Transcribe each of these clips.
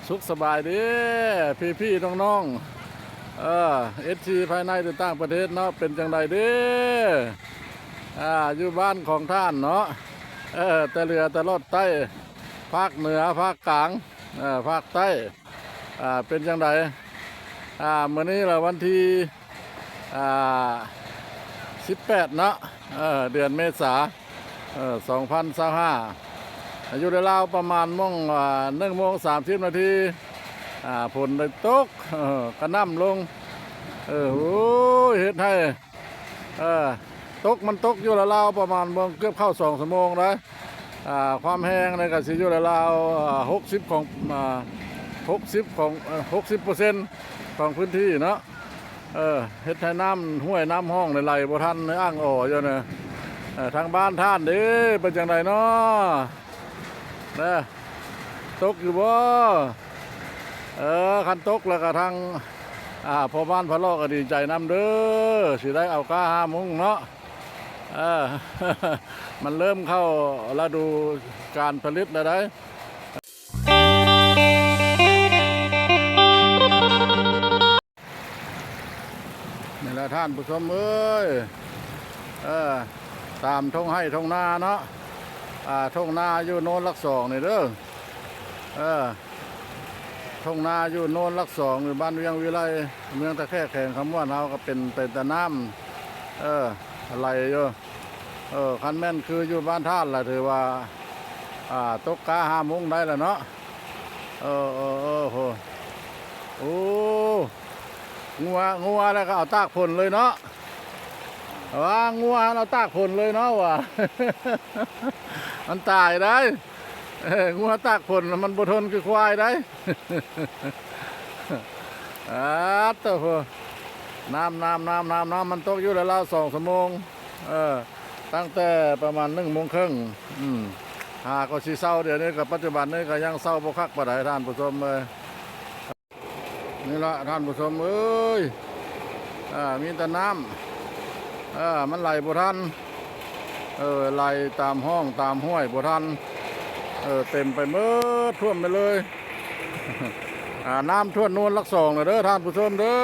ສຸກສະບາຍດີພີ່ໆນ້ອງໆ ເອີ ເອັຟຊີພາຍໃນ ແລະ ຕ່າງປະເທດເນາະ ເປັນຈັ່ງໃດເດ້? ອ່າ ຢູ່ບ້ານຂອງທ່ານເນາະ ເອີ ແຕ່ເຫຼືອແຕ່ລອດໃຕ້ ພາກເໜືອ ພາກກາງ ເອີ ພາກໃຕ້ ອ່າ ເປັນຈັ່ງໃດ? ອ່າ ມື້ນີ້ລະວັນທີ ອ່າ ສິບແປດເນາະ ເອີ ເດືອນເມສາ ເອີ ສອງພັນຊາວຫ້າ ຢູ່ລາວໆປະມານໂມງ ອ່າ ໜຶ່ງໂມງສາມສິບນາທີ ອ່າ ຝົນໄດ້ຕົກ ເອີ ກະໜ່ຳລົງ ເອີ ໂອ້ຍ ເຮັດໃຫ້ ເອີ ຕົກ ມັນຕົກຢູ່ລາວໆປະມານເກືອບເຂົ້າສອງຊົ່ວໂມງໄດ໋ ອ່າ ຄວາມແຮງນີ້ກະຊິຢູ່ລາວໆ ອ່າ ຫົກສິບຂອງ ອ່າ ຫົກສິບຂອງ ເອີ ຫົກສິບເປີເຊັນຂອງພື້ນທີ່ເນາະ ເອີ ເຮັດໃຫ້ນ້ຳຫ້ວຍນ້ຳຮ່ອງນີ້ໄຫຼບໍ່ທັນ ໄດ້ອ່າງອໍຢູ່ນະ ເອີ ທາງບ້ານທ່ານເດ້ ເປັນຈັ່ງໃດເນາະ? ເດີ ຕົກຢູ່ບໍ່? ເອີ ຄັນຕົກແລ້ວກະທາງ ອ່າ ພໍ່ບ້ານພະເລາະກະດີໃຈນຳເດີ ຊິໄດ້ເອົາກ້າຫ້າມຸ້ງເນາະ ເອີ ມັນເລີ່ມເຂົ້າລະດູການຜະລິດແລ້ວໃດ໋. ນີ້ລະທ່ານຜູ້ຊົມເອີຍ ເອີ ຕາມທົ່ງໄຮ່ທົ່ງນາເນາະ ອ່າ ທົ່ງນາຢູ່ໂນນຫຼັກສອງນີ້ເດີ ເອີ ທົ່ງນາຢູ່ໂນນຫຼັກສອງ ຢູ່ບ້ານວຽງວິໄລ ເມືອງທ່າແຂກ ແຂວງຄຳມ່ວນເຮົາ ກະເປັນໄປແຕ່ນ້ຳ ເອີ ໄຫຼຢູ່ ເອີ ຄັນແມ່ນຄືຢູ່ບ້ານທ່ານລະຖືວ່າ ອ່າ ຕົກກ້າຫ້າມຸ້ງໄດ້ລະເນາະ ເອີ ເອີ ເອີ ໂອ້ ງົວ ງົວແລ້ວກະເອົາຕາກຝົນເລີຍເນາະ ວ່າງົວເອົາຕາກຝົນເລີຍເນາະ ວ່າ ມັນຕາຍໄດ໋ ເອີ ງົວຕາກຝົນມັນບໍ່ທົນຄືຄວາຍໄດ໋ ອາ ໂຕ ນ້ຳ ນ້ຳ ນ້ຳ ນ້ຳ ນ້ຳມັນຕົກຢູ່ລາວໆສອງຊົ່ວໂມງ ເອີ ຕັ້ງແຕ່ປະມານໜຶ່ງໂມງເຄິ່ງ ອືມ ຫາກໍຊິເຊົາ ດຽວນີ້ກະປັດຈຸບັນນີ້ກະຍັງເຊົາບໍ່ຄັກປານໃດທ່ານຜູ້ຊົມເອີຍ. ນີ້ລະທ່ານຜູ້ຊົມເອີຍ ອ່າ ມີແຕ່ນ້ຳ ເອີ ມັນໄຫຼບໍ່ທັນ ເອີ ໄຫຼຕາມຮ່ອງຕາມຫ້ວຍບໍ່ທັນ ເອີ ເຕັມໄປໝົດ ຖ້ວມໄປເລີຍ ອ່າ ນ້ຳຖ້ວມໂນນຫຼັກສອງແລ້ວເດີທ່ານຜູ້ຊົມເດີ.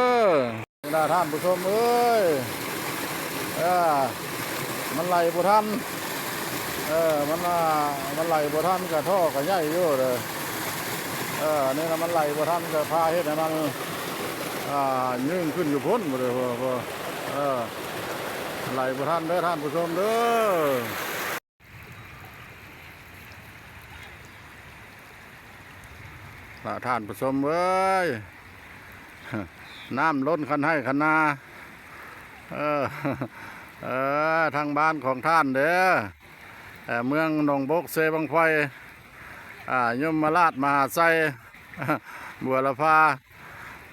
ນີ້ລະທ່ານຜູ້ຊົມເອີຍ ເອີ ມັນໄຫຼບໍ່ທັນ ເອີ ມັນ ອ່າ ມັນໄຫຼບໍ່ທັນ ກະທໍ່ກະໃຫຍ່ຢູ່ເດີ ເອີ ນີ້ລະມັນໄຫຼບໍ່ທັນ ກະພາເຮັດໃຫ້ມັນ ອ່າ ຍືງຂຶ້ນຢູ່ພຸ້ນ ເອີ ໄຫຼບໍ່ທັນເດີທ່ານຜູ້ຊົມເດີ. ລະທ່ານຜູ້ຊົມເອີຍ ນ້ຳລົ້ນຄັນໄຮ່ຄັນນາ ເອີ ເອີ ທາງບ້ານຂອງທ່ານເດີ ເອີ ເມືອງໜອງບົກ ເຊບັ້ງໄຟ ອ່າ ຍົມມະລາດ ມະຫາໄຊ ບົວລະພາ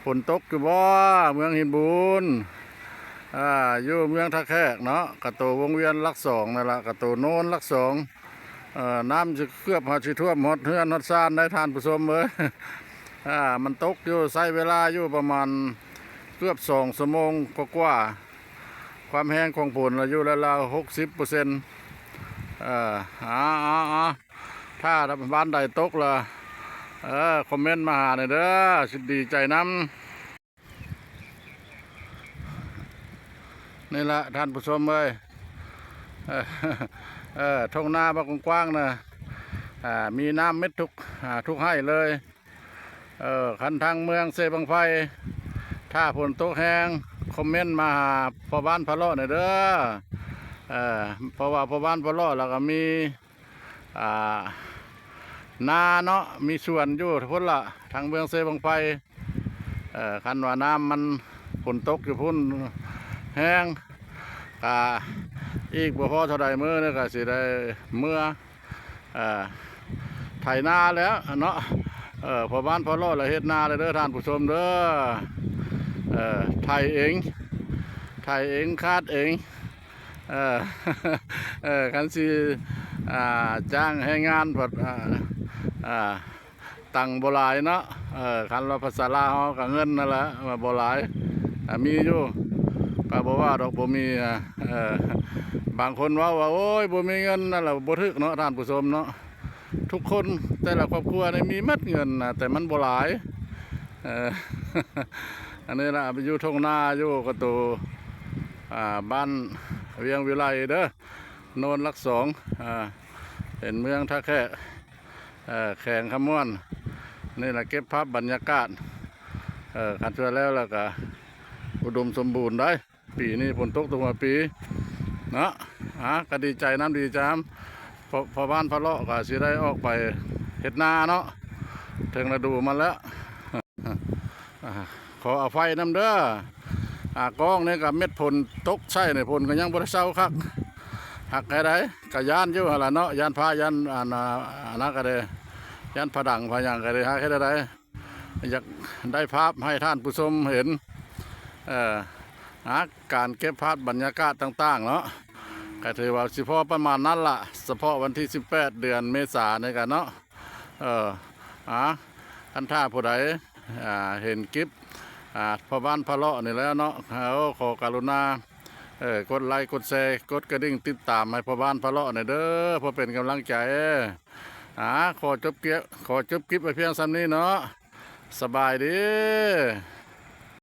ຝົນຕົກຢູ່ບໍ່ ເມືອງຫີນບູນ ອ່າ ຢູ່ເມືອງທ່າແຂກເນາະ ກະໂຕວົງວຽນຫຼັກສອງນັ້ນລະ ກະໂຕໂນນຫຼັກສອງ ເອີ ນ້ຳຊິເກືອບຮອດ ຊິຖ້ວມຮອດເຮືອນຮອດຊານໄດ໋ທ່ານຜູ້ຊົມເອີຍ ອ່າ ມັນຕົກຢູ່ ໃຊ້ເວລາຢູ່ປະມານເກືອບສອງຊົ່ວໂມງກວ່າໆ ຄວາມແຮງຂອງຝົນລະຢູ່ລາວໆຫົກສິບເປີເຊັນ ເອີ ອາ ອາ ອາ ຖ້າບ້ານໃດຕົກລະ ເອີ ຄອມເມັນມາຫາແດ່ເດີ ຊິດີໃຈນຳ. ນີ້ລະທ່ານຜູ້ຊົມເອີຍ ເອີ ເອີ ທົ່ງນາບັກກວ້າງໆນະ ອ່າ ມີນ້ຳເມັດທຸກ ອ່າ ທຸກໄຮ່ເລີຍ ເອີ ຄັນທາງເມືອງເຊບັ້ງໄຟ ຖ້າຝົນຕົກແຮງ ຄອມເມັນມາຫາພໍ່ບ້ານພະເລາະແດ່ເດີ ເອີ ເພາະວ່າພໍ່ບ້ານພະເລາະລະກະມີ ອ່າ ນາເນາະ ມີສວນຢູ່ພຸ້ນລະ ທາງເມືອງເຊບັ້ງໄຟ ເອີ ຄັນວ່ານ້ຳມັນ ຝົນຕົກຢູ່ພຸ້ນແຮງ ກະອີກບໍ່ພໍເທົ່າໃດມື້ນີ້ກະຊິໄດ້ເມືອ ເອີ ໄຖນາແລ້ວເນາະ ເອີ ພໍ່ບ້ານພະເລາະລະເຮັດນາແລ້ວເດີທ່ານຜູ້ຊົມເດີ ເອີ ໄຖເອງ ໄຖເອງ ຄາດເອງ ເອີ ເອີ ຄັນຊິ ອ່າ ຈ້າງແຮງງານພັດ ອ່າ ອ່າ ຕັງບໍ່ຫຼາຍເນາະ ເອີ ຄັນວ່າພາສາລາວເຮົາກະເງິນນັ້ນລະ ວ່າບໍ່ຫຼາຍ ອ່າ ມີຢູ່ ກະບໍ່ວ່າດອກບໍ່ມີ ອ່າ ເອີ ບາງຄົນເວົ້າວ່າ ໂອ້ຍ ບໍ່ມີເງິນນັ້ນລະ ບໍ່ຖືກເນາະທ່ານຜູ້ຊົມເນາະ ທຸກຄົນ ແຕ່ລະຄອບຄົວນີ້ມີໝົດເງິນນະ ແຕ່ມັນບໍ່ຫຼາຍ. ເອີ ອັນນີ້ລະ ຢູ່ທົ່ງນາ ຢູ່ກະໂຕ ອ່າ ບ້ານວຽງວິໄລເດີ ໂນນຫຼັກສອງ ອ່າ ເປັນເມືອງທ່າແຂກ ເອີ ແຂວງຄຳມ່ວນ. ນີ້ລະເກັບພາບບັນຍາກາດ ເອີ ຄັນເທື່ອແລ້ວລະກະອຸດົມສົມບູນໄດ໋. ປີນີ້ຝົນຕົກທຸກປີເນາະ ອ່າ ກະດີໃຈນຳ ດີໃຈນຳ ພໍ່ ພໍ່ບ້ານພະເລາະກະຊິໄດ້ອອກໄປເຮັດນາເນາະ ເຖິງລະດູມັນແລ້ວ. ອ່າ ຂໍອະໄພນຳເດີ ອ່າ ກ້ອງນີ້ກະເມັດຝົນຕົກໃສ່ນີ້ ຝົນກະຍັງບໍ່ໄດ້ເຊົາຄັກ ຫາກໃດໆ ກະຢ້ານຢູ່ຫັ້ນລະເນາະ ຢ້ານຟ້າ ຢ້ານອັນ ອັນນັ້ນກະເດ້ ຢ້ານຟ້າດັງຟ້າຫຍັງກະເດ້ ຫາກເຮັດໃດ ຢາກໄດ້ພາບໃຫ້ທ່ານຜູ້ຊົມເຫັນ ເອີ ອາ ການເກັບພາບບັນຍາກາດຕ່າງໆເນາະ ກະຖືວ່າຊິພໍປະມານນັ້ນລະ ສະເພາະວັນທີສິບແປດ ເດືອນເມສານີ້ກະເນາະ ເອີ ອາ ຄັນຖ້າຜູ້ໃດ ອ່າ ເຫັນຄລິບ ອ່າ ພໍ່ບ້ານພະເລາະນີ້ແລ້ວເນາະ ເອົາ ຂໍກະລຸນາ ເອີ ກົດໄລ ກົດແຊ ກົດກະດິ່ງ ຕິດຕາມໃຫ້ພໍ່ບ້ານພະເລາະແດ່ເດີ ເພື່ອເປັນກຳລັງໃຈ. ອາ ຂໍຈົບເກ- ຂໍຈົບຄລິບໄວ້ພຽງສ່ຳນີ້ເນາະ ສະບາຍດີ.